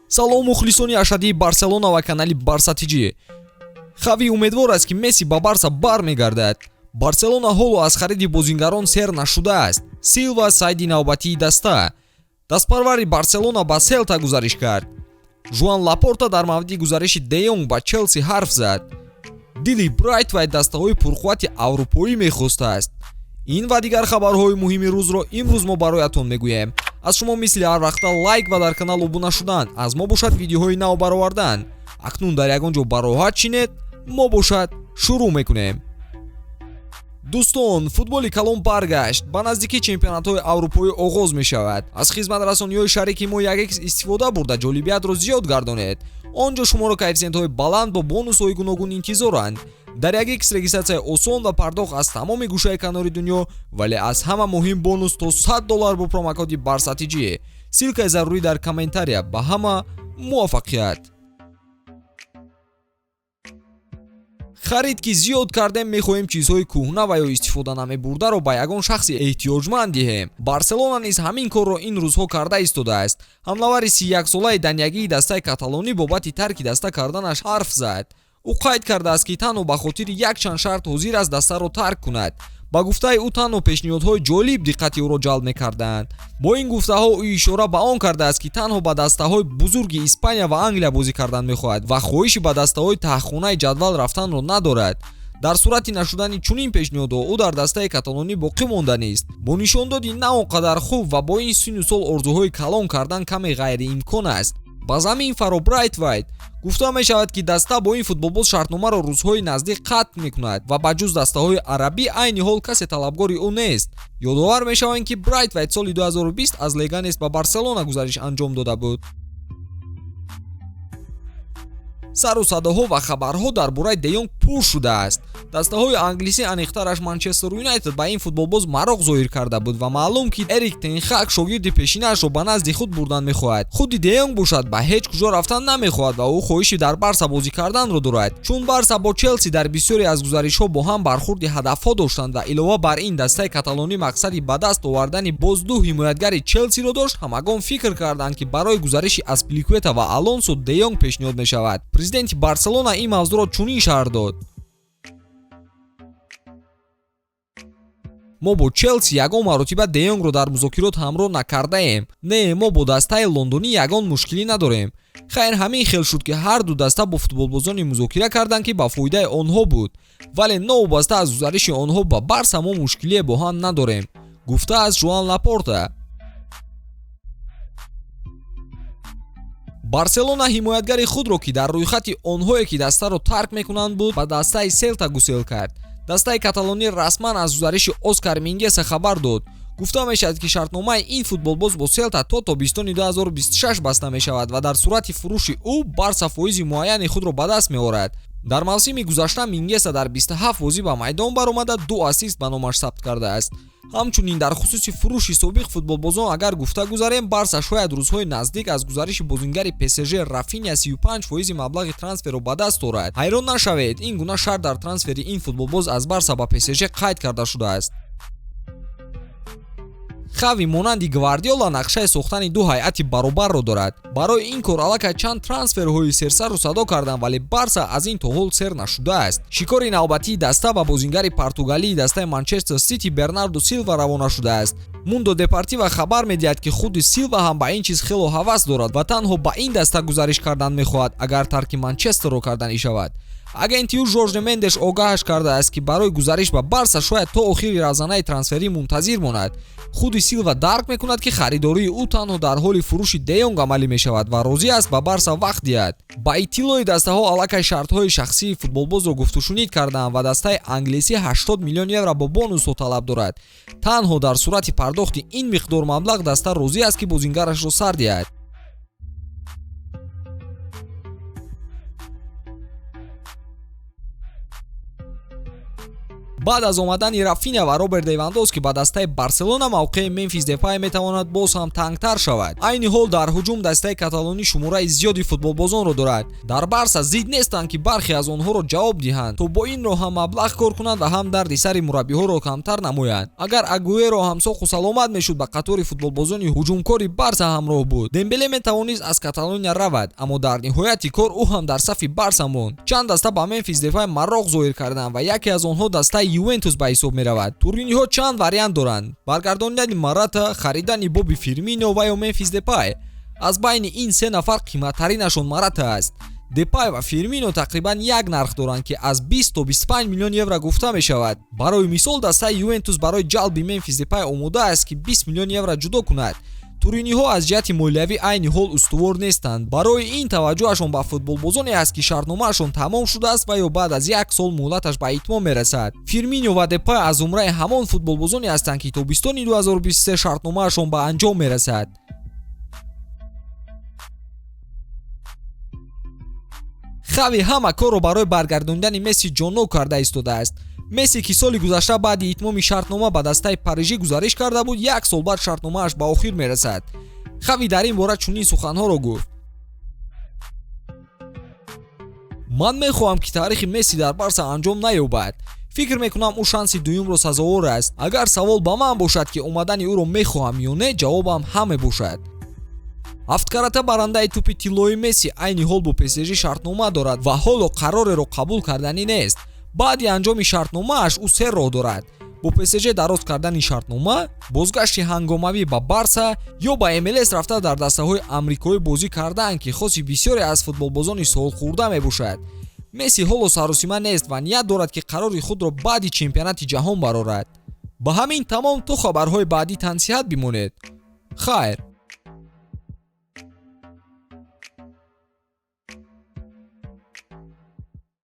Салом, мухлисони ашаддии Барселона ва канали Барса ТЖ. Хави умедвор аст, ки Месси ба Барса бармегардад. Барселона ҳоло аз хариди бозингарон сер нашудааст. Силва сайди навбатии даста. Дастпарвари Барселона ба Селта гузариш кард. Жуан Лапорта дар мавриди гузариши Де Йонг ба Челси ҳарф зад. Дили Брайтвайт дастаҳои пурқуввати аврупоӣ мехостааст. Ин ва дигар хабарҳои муҳими рӯзро имрӯз мо бароятон мегӯем. Аз шумо мисли ҳар вақта лайк ва дар канал обуна шудан, аз мо бошад видеоҳои нав баровардан. Акнун дар ягон ҷо бароҳат шинед, мо бошад шурӯъ мекунем. Дӯстон, футболи калон баргашт. Ба наздикӣ чемпионатҳои аврупоӣ оғоз мешавад. Аз хизматрасониҳои шарики мо 1x истифода бурда ҷолибиятро зиёд гардонед. Он ҷо шуморо коэффисиентҳои баланд бо бонусҳои гуногун интизоранд. Дар 1x регистратсияи осон ва пардохт аз тамоми гӯшаи канори дунё, вале аз ҳама муҳим бонус то $100 бо промокоди Барса ТЖ. Ссылкаи зарурӣ дар комментария. Ба ҳама муваффақият. Харид ки зиёд кардем, мехоҳем чизҳои кӯҳна ва ё истифода намебурдаро ба ягон шахси эҳтиёҷманд диҳем. Барселона низ ҳамин корро ин рӯзҳо карда истодааст. Ҳамлавари 31-солаи даниягии дастаи каталонӣ бобати тарки даста карданаш ҳарф зад. Ӯ қайд кардааст, ки танҳо ба хотири якчанд шарт ҳозир аст дастаро тарк кунад. Ба гуфтаи ӯ, танҳо пешниҳодҳои ҷолиб диққати ӯро ҷалб мекарданд. Бо ин гуфтаҳо ӯ ишора ба он кардааст, ки танҳо ба дастаҳои бузурги Испания ва Англия бозӣ кардан мехоҳад ва хоҳиши ба дастаҳои таҳхонаи ҷадвал рафтанро надорад. Дар сурати нашудани чунин пешниҳодҳо ӯ дар дастаи каталонӣ боқӣ монданист. Бо нишондоди на он қадар хуб ва бо ин синну сол орзуҳои калон кардан каме ғайриимкон аст. Ба замин фаро Брайтвайт. Гуфта мешавад, ки даста бо ин футболбоз шартномаро рӯзҳои наздик қатъ мекунад ва ба ҷуз дастаҳои арабӣ айни ҳол касе талабгори ӯ нест. Ёдовар мешаванд, ки Брайтвайт соли 2020 аз Леганес ба Барселона гузариш анҷом дода буд. Сару садоҳо ва хабарҳо дар бораи Де Йонг пур шудааст. Дастаҳои англисӣ, аниқтараш Манчестер Юнайтед, ба ин футболбоз мароқ зоҳир карда буд ва маълум, ки Эрик Тенхак шогирди пешинаашро ба назди худ бурдан мехоҳад. Худи Де Йонг бошад ба ҳеҷ куҷо рафтан намехоҳад ва ӯ хоҳиши дар Барса бозӣ карданро дорад. Чун Барса бо Челси дар бисёре аз гузаришҳо бо ҳам бархурди ҳадафҳо доштанд ва илова бар ин дастаи каталонӣ мақсади ба даст овардани боз ду ҳимоятгари Челсиро дошт, ҳамагон фикр карданд, ки барои гузариши Аспиликуэта ва Алонсо Де Йонг пешниҳод мешавад. Президенти Барселона ин мавзӯъро чунин шарҳ дод: мо бо Челси ягон маротиба Де Йонгро дар музокирот ҳамроҳ накардаем. Не, мо бо дастаи лондонӣ ягон мушкилӣ надорем. Хайр, ҳамин хел шуд, ки ҳар ду даста бо футболбозоне музокира карданд, ки ба фоидаи онҳо буд, вале новобаста аз гузариши онҳо ба Барса мо мушкилие бо ҳам надорем, гуфтааст Жуан Лапорта. Барселона ҳимоятгари худро, ки дар рӯйхати онҳое, ки дастаро тарк мекунанд буд, ба дастаи Селта гусел кард. Дастаи каталонӣ расман аз гузариши Оскар Мингеса хабар дод. Гуфта мешавад, ки шартномаи ин футболбоз бо Селта то тобистони 2026 баста мешавад ва дар сурати фурӯши ӯ Барса фоизи муайяни худро ба даст меорад. Дар мавсими гузашта Мингеса дар 27 бозӣ ба майдон баромада ду ассист ба номаш сабт кардааст. Ҳамчунин дар хусуси фурӯши собиқ футболбозон агар гуфта гузарем, Барса шояд рӯзҳои наздик аз гузариши бозингари ПСЖ Рафиня 35% маблағи трансферро ба даст орад. Ҳайрон нашавед, ин гуна шарт дар трансфери ин футболбоз аз Барса ба ПСЖ қайд карда шудааст. Хави монанди Гвардиола нақшаи сохтани ду ҳайати баробарро дорад. Барои ин кор аллакай чанд трансферҳои серсару садо карданд, вале Барса аз ин то ҳол сер нашудааст. Шикори навбатии даста ба бозингари португалии дастаи Манчестер Сити Бернардо Силва равона шудааст. Мундо Депортиво хабар медиҳад, ки худи Силва ҳам ба ин чиз хело ҳавас дорад ва танҳо ба ин даста гузариш кардан мехоҳад, агар тарки Манчестерро карданӣ шавад. Агенти ӯ Жорже Мендеш огаҳаш кардааст, ки барои гузариш ба Барса шояд то охири равзанаи трансферӣ мунтазир монад. Худи Силва дарк мекунад, ки харидории ӯ танҳо дар ҳоли фурӯши Де Йонг амалӣ мешавад ва розӣ аст ба Барса вақт диҳад. Ба иттилои дастаҳо аллакай шартҳои шахсии футболбозро гуфтушунид кардаанд ва дастаи англисӣ 80 миллион евро бо бонусҳо талаб дорад. Танҳо дар сурати пардохти ин миқдор маблағ даста розӣ аст, ки бозингарашро сар диҳад. Баъд аз омадани Рафиня ва Роберт Левандовски ба дастаи Барселона, мавқеи Мемфис Депай метавонад боз ҳам тангтар шавад. Айни ҳол дар ҳуҷум дастаи каталонӣ шумораи зиёди футболбозонро дорад. Дар Барса зид нестанд, ки бархе аз онҳоро ҷавоб диҳанд, то бо ин роҳ ҳам маблағ кор кунанд ва ҳам дарди сари мураббиҳоро камтар намоянд. Агар Агуэро ҳам соқу саломат мешуд, ба қатори футболбозони ҳуҷумкори Барса ҳамроҳ буд. Дембеле метавонист аз Каталония равад, аммо дар ниҳояти кор ӯ ҳам дар сафи Барса монд. Чанд даста ба Мемфис Депай мароқ зоҳир карданд ва яке аз онҳо дастаи Ювентус ба ҳисоб меравад. Туриниҳо чанд вариант доранд: баргардонидани Марата, харидани Боби Фирмино ва ё Мемфис Депай. Аз байни ин се нафар қиматтаринашон Марата аст. Депай ва Фирмино тақрибан як нарх доранд, ки аз 20 то 25 миллион евро гуфта мешавад. Барои мисол, дастаи Ювентус барои ҷалби Мемфис Депай омода аст, ки 20 миллион евро ҷудо кунад. Туриниҳо аз ҷиҳати молиявӣ айни ҳол устувор нестанд. Барои ин таваҷҷӯҳашон ба футболбозоне аст, ки шартномаашон тамом шудааст ва ё баъд аз як сол муҳлаташ ба итмом мерасад. Фирмино ва Депай аз зумраи ҳамон футболбозоне ҳастанд, ки тобистони 2023 шартномаашон ба анҷом мерасад. Хави ҳама корро барои баргардонидани Месси ҷоннок карда истодааст. Месси, ки соли гузашта баъди итмоми шартнома ба дастаи Парижӣ гузариш карда буд, як сол баъд шартномааш ба охир мерасад. Хави дар ин бора чунин суханҳоро гуфт: Ман мехоҳам, ки таърихи Месси дар Барса анҷом наёбад. Фикр мекунам, ӯ шанси дуюмро сазовор аст. Агар савол ба ман бошад, ки омадани ӯро мехоҳам ё не, ҷавобам ҳа мебошад. Ҳафткарата барандаи тӯпи тиллои Месси айни ҳол бо ПСЖ шартнома дорад ва ҳоло қарореро қабул карданӣ нест. Баъди анҷоми шартномааш ӯ се роҳ дорад: бо ПСЖ дароз кардани шартнома, бозгашти ҳангомавӣ ба Барса ё ба МЛС рафта дар дастаҳои амрикоӣ бозӣ кардаанд, ки хоси бисёре аз футболбозони солхӯрда мебошад. Месси ҳоло саросима нест ва ният дорад, ки қарори худро баъди чемпионати ҷаҳон барорад. Ба ҳамин тамом, то хабарҳои баъдӣ тансиҳат бимонед. Хайр.